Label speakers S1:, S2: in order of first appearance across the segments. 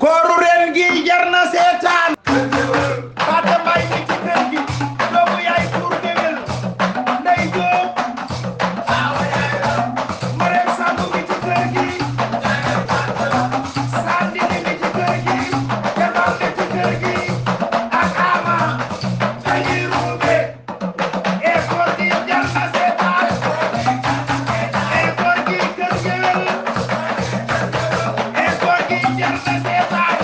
S1: kooru ren gi jar na seetaan Faata Mbay mi ci kër gi doomu yaay tuur géwél Ndey Jóob Marème Samb mi ci kër gi Sandini mi ci kër gi Kemal mi ci kër gi ak Ama dañuy ruube e koor gi jar na seetaan e koor gi kër géwél e koor gi jar na seetaan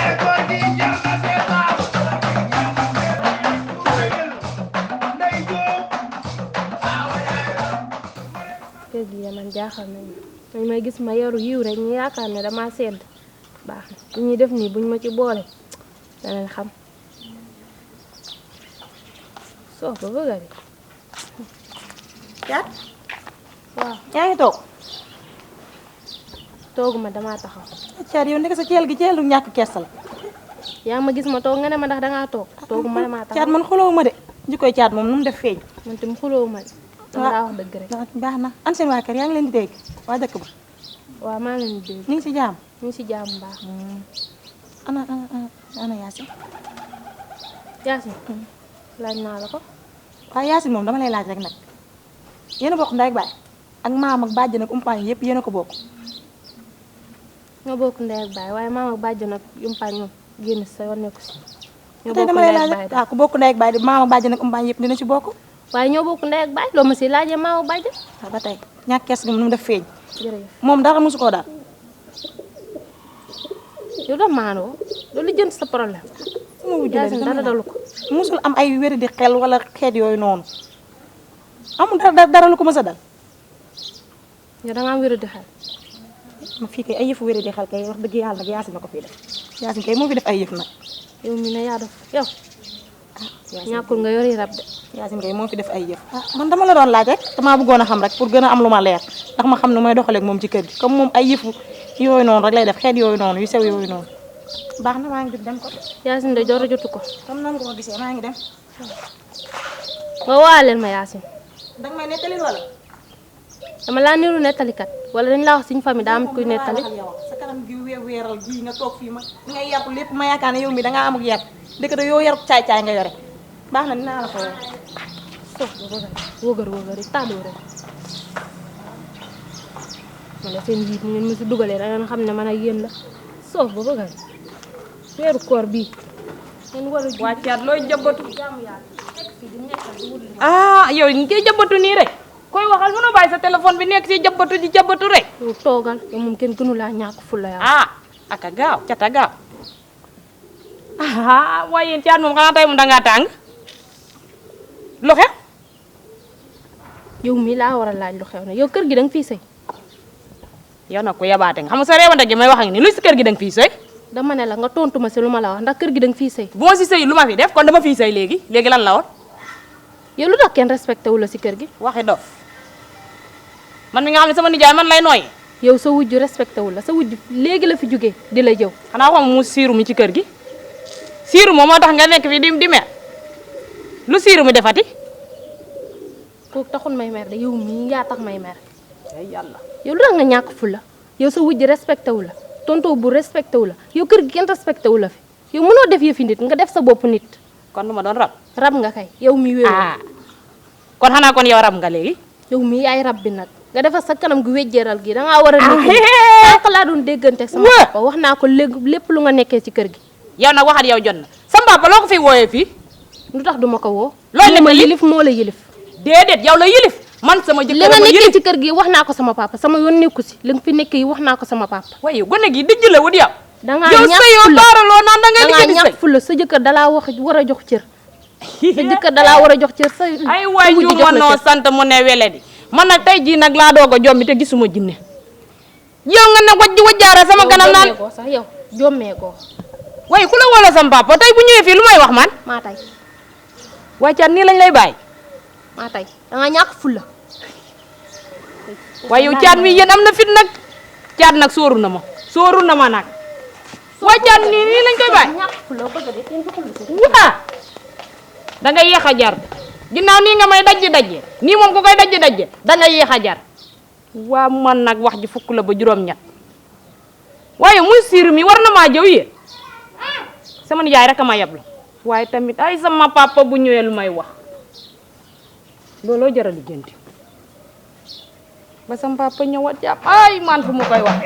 S1: e koor gi jar na seetaan Ndey Jóob
S2: kër gi man jaaxal nañu dañ may gis ma yoru yiw rek ñu yaakaar ne dama sedd baax na li ñuy def nii buñ ma ci boole danañ xam soo ba bëgga de
S3: Caat
S2: waaw
S3: yaa ngi toog
S2: tooguma dama taxaw
S3: Caat yow nekk sa ceel gi ceelu ñàkk kersa la
S2: yaa ma gis ma toog nga ne ma ndax dangaa toog tooguma dama taxaw
S3: Caat man xuloo ma de jikkoy Caat moom nu mu def feeñ
S2: man tam xuloo ma de dama daa wax dëgg rek
S3: baax na an seen waa kër yaa ngi leen di dégg waa dëkk ba
S2: waaw maa leen di dégg
S3: ñu ngi si jaam
S2: ñu ngi si jàmm baax
S3: ana Yaasin
S2: Yaasin laaj naa la ko
S3: waaye Yaasin moom dama lay laaj rek nag yéen a bokk ndey ak baay ak maam ak bàjjen ak umpaañ yëpp yéen a ko bokk
S2: ñoo bokk ndey ak baay waaye maam ak bàjjen ak yumpaañ moom génn sa yoon nekku si ñoo
S3: tey
S2: bokk
S3: dama
S2: ndey
S3: lay
S2: ak
S3: laaj
S2: baay
S3: waaw ku bokk ndey ak baay maam ak bàjjen ak umpaañ yëpp dina ci bokk
S2: waaye ñoo bokk ndey ak baay loo ma si laajee maam ak bàjjen
S3: waaw ba tey ñàkk kersa gi nu mu def feeñ
S2: jërëjëf
S3: moom dara mosu koo daal
S2: yow da maanoo loolu jënd sa problème
S3: sama wujju la
S2: Yaasin dara dalu ko
S3: musul am ay wéri di xel wala xeet yooyu noonu amul dara lu ko mës a dal
S2: yow da ngaa wéru di xel
S3: ma fii kay ay yëfu wéri di xel kay wax dëgg yàlla nag Yaasin na ko fii def Yaasin kay moo fi def ay yëf nag
S2: yow mi ne yaa def yow ñàkkul nga yori rab de
S3: Yaasin kay moo fi def ay yëf man dama la doon laaj rek damaa bëggoon a xam rek pour gën a am lu ma leer ndax ma xam ne mooy doxaleeg moom ci kër gi comme moom ay yëfu yooyu noonu rek lay def xeet yooyu noonu yu sew yooyu noonu baax na maa ngi dem ko
S2: Yaasin de joor a jotu ko
S3: comme nan nga ko gisee maa ngi dem
S2: nga waaleel ma Yaasin
S3: danga may nettali wala
S2: dama laa niru nettalikat wala dañ laa wax suñu famille daa am kuy nettali
S3: sa kanam gi weeral ji nga toog fii ma ngay yàpp lépp ma yaakaar ne yow mi dangaa amuk yar dëkk da yoo yaruk caay-caay nga yore baax na dinaa la ko wax
S2: sof ba wëgër yi tàddoo rek ma ne seen njiit ngeen mu si dugalee da ngeen xam ne man ak yéen la soof ba bëggal weeru koor bii ngeen war a
S3: wàccaat looy jëbbatu
S2: jaamu yàlla nekk fii di nekkal di wut
S3: yow ñu koy jëbbatu nii rek koy waxal mënoo bàyyi sa téléphone bi nekk ci jëbbatu di jëbbatu rek
S2: yow toogal yow moom kenn gënu laa ñàkk fulla yaa
S3: aka gaaw cata gaaw waaye yéen Caat moom xanaa tey moom dangaa tàng lu xew
S2: yow mii laa war a laaj lu xew ne yow kër gi danga fii sëy
S3: yow nag ko yabaate nga xam nga sa réewante gi may wax ak ni luy si kër gi danga fii sëy
S2: dama ne la nga tontu ma si lu ma la wax ndax kër gi danga fii sëy
S3: bu ma si sëy lu ma fi def kon dama fii sëy léegi lan la woon
S2: yow lu tax kenn respecté wu la si kër gi
S3: waxi dof man mi nga xam ne sama nijaay man lay nooy
S2: yow sa wujju respecté wu la sa wujju léegi la fi jógee di la jëw
S3: xanaa xam mu siiru mi ci kër gi siiru moom moo tax nga nekk fii di mer lu siiru mi defati
S2: kooku taxul may mer de yow mii yaa tax may mer
S3: ay yàlla
S2: yow lu tax nga ñàkk fu la yow sa wujju respecté wu la tonton bu respecté wu la yow kër gi kenn respecté wu la fi yow mënoo def yëfi nit nga def sa bopp nit
S3: kon du ma doon rab
S2: rab nga kay yow mi wéeru
S3: kon xanaa kon yow rab nga léegi
S2: yow mii yaay rab bi nag nga defar sa kanam gu wejjeeral gi dangaa war a nekk sànq laa doon déggante ak sama papa wax naa ko lépp lu nga nekkee ci kër gi
S3: yow nag waxat yow jot na sama papa loo ko fi wooyee fii
S2: lu tax duma ko woo
S3: loolu
S2: ma yilif moo la yilif
S3: déedéet yow la yilif man sama jëkkër
S2: li nga nekkee ci kër gi wax naa ko sama papa sama yoon nekku si li nga fi nekkee yi wax naa ko sama papa
S3: waaye gone gi dijj la wut yow
S2: dangaa
S3: yow
S2: ñàkk
S3: sëyoo
S2: fulla
S3: baaraloo naan da ngay
S2: dangaa
S3: liggéey
S2: ñàkk fulla sa jëkkër dalaa war a jox cër sa jëkkër dalaa war a jox cër sa
S3: ay waay ju ma noo sant mu ne wele di man nag tey jii nag laa doog a jombi te gisuma jinne yow nga ne wajjaara sama kanam naan
S2: sax yow jommee ko
S3: waaye ku la wala sama papa tey bu ñëwee fii lu may wax man
S2: maa tay
S3: waaye Caat nii lañ lay bàyyi
S2: maa tay dangaa ñàkk fulla
S3: waaye yow Caat mi yéen am na fit nag Caat nag sóoru na ma nag waaye Caat nii lañ koy bàyyi
S2: ñàkk fulla bëgg de kenn joxul
S3: waa da nga yéex a jar ginnaaw nii nga may dajji nii moom ku koy dajji da nga yéex a jar waa man nag wax ji fukk la ba juróom-ñett waaye muy siiru mi war na maa jëw yéen sama nijaay rek a ma yablu waaye tamit ay sama papa bu ñëwee lu may wax looloo jaral lijjanti ba sama papa ñëwaat jàpp ay man fu mu koy wax